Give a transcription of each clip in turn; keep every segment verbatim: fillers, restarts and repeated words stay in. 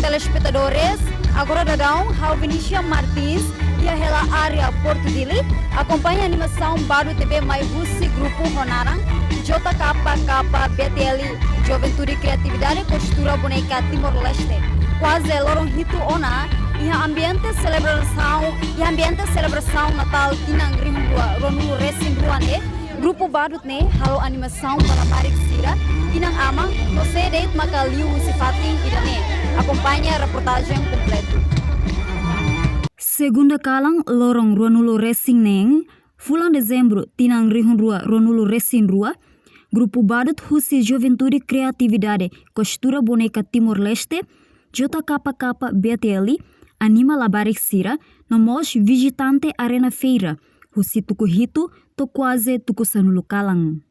Telespetadores, agora daudaun ha'u Venetia Martins, iha hela área Porto Dili, akompaña animasaun badut ne'ebé mai husi grupu ho naran J K K B T L, Juventude Kriatividade Kostura Boneka Timor-Leste. Kuaze loron hitu ona, iha ambiente selebrasaun, iha ambiente selebrasaun Natál tinan rihun rua ruanulu resin rua ne'e, grupu badut ne'e halo animasaun ba labarik sira, inan-aman, no sé de'it maka liu husi fatin ida-ne'e. Akompaña reportajen kompletu. Segunda kalan loron ruanulu resin neen, fulan Dezembru, tinan rihun rua ruanulu resin rua, grupu badut husi Juventude Kriatividade Kostura Boneka Timor-Leste, J K K B T L, anima labarik sira, no mós vizitante arena feira, husi tuku hitu to'o kuaze tuku sanulu kalan.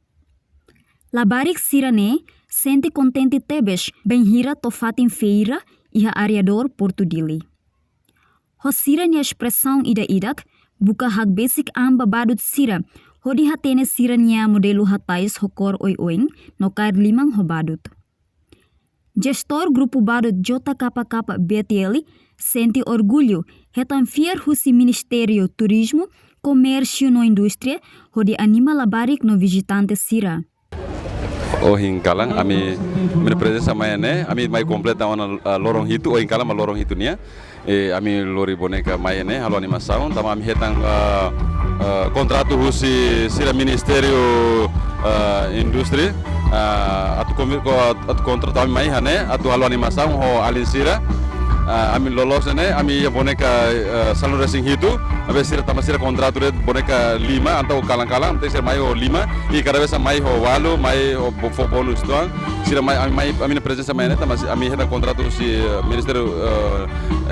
Labarik sira-ne'e sente kontente tebes bainhira to'o fatin feira iha areadór Porto Dili. Ho sira-nia espresaun ida-idak, buka hakbesik an ba badut sira, hodi hatene sira-nia modelu hatais ho kór oioin, no kaer liman ho badut. Jestór grupu badut J K K B T L sente orgullu hetan fiar husi Ministériu Turizmu, Komérsiu no Indústria hodi anima labarik no vizitante sira. Ohin kalan, ami, ami-nia prezensa mai ne'e, ami mai kompleta ona, ah, loron hitu, ohin kalan mak loron hitu nian. Eh, ami lori boneka mai ne'e, halo animasaun, tanba ami hetan, ah, ah, kontratu husi sira Ministériu, ah, Indústria, ah, atu komi-, ko-, atu kontratu ami mai iha ne'e, atu halo animasaun ho alin sira. Ah, ami loloos ne'e, ami iha boneka, ah, sanulu resin hitu, maibé sira tanba sira kontratu de'it boneka lima, entaun kalan-kalan, entaun sira mai ho lima, i kada vez mai ho ualu, mai ho bo-, fó bónus uitoan. Sira mai, ami mai, ami-nia prezensa mai ne'e, tanba ami hetan kontratu husi, eh, Ministériu, eh,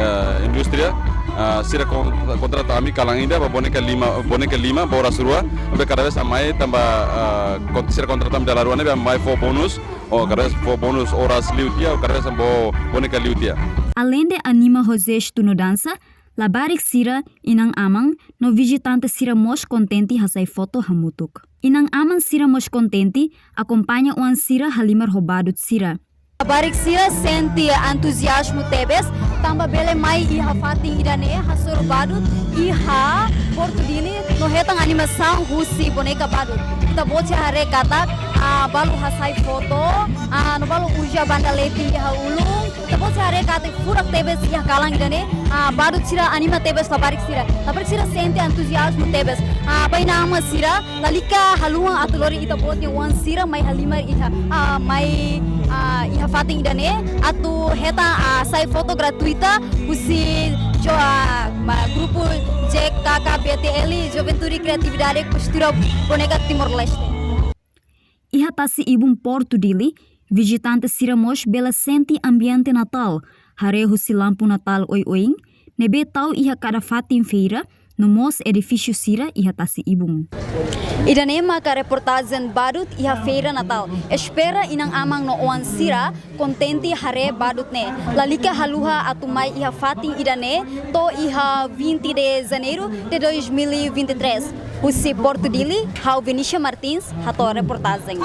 eh, Indústria. Ah, sira kon-, kontratu ami kalan ida ba boneka lima, boneka lima ba oras rua. Maibé kada vez mai tanba, ah, kon-, sira kontratu ami dala rua ne'ebé mai fó bónus, ou kada vez fó bónus oras liu tiha, ou kada vez fó boneka liu tiha. Aleinde anima ho jestu no dansa, labarik sira, inan-aman, no vizitante sira mós kontente hasai foto hamutuk. Inan-aman sira mós kontente, akompaña oan sira halimar ho badut sira. Labarik sira sente entuziazmu tebes, tanba bele mai iha fatin ida-ne'e hasoru badut iha Porto Dili, no hetan animasaun husi boneka badut. Ita-boot sira haree katak, ah, balu hasai foto, ah, no balu uza banda leten iha ulun. Ita-boot sira haree katak furak tebes iha kalan ida-ne'e, ah, badut sira anima tebes labarik sira. Labarik sira sente entuziazmu tebes. Ah, ba inan-aman sira, lalika haluha atu lori ita-boot nia oan sira mai halimar iha, ah, mai, ah, iha fatin ida-ne'e, atu hetan, ah, hasai foto gratuita, husi jo-, ah, ma-, grupu J K K B T L, Juventude Kriatividade Kostura Boneka Timor-Leste. Iha tasi-ibun Porto Dili, vizitante sira mós bele sente ambiente Natál, haree husi lampu Natál oioin, ne'ebé tau iha kada fatin feira, no mós edifísiu sira iha tasi-ibun. Ida-ne'e maka reportajen badut iha feira Natál. Espera inan-aman no oan sira kontente haree badut ne'e. Lalika haluha atu mai iha fatin ida-ne'e, to'o iha vinte de Janeiro de dois mil e vinte e três. Husi Porto Dili, ha'u Venetia Martins, hato'o reportajen.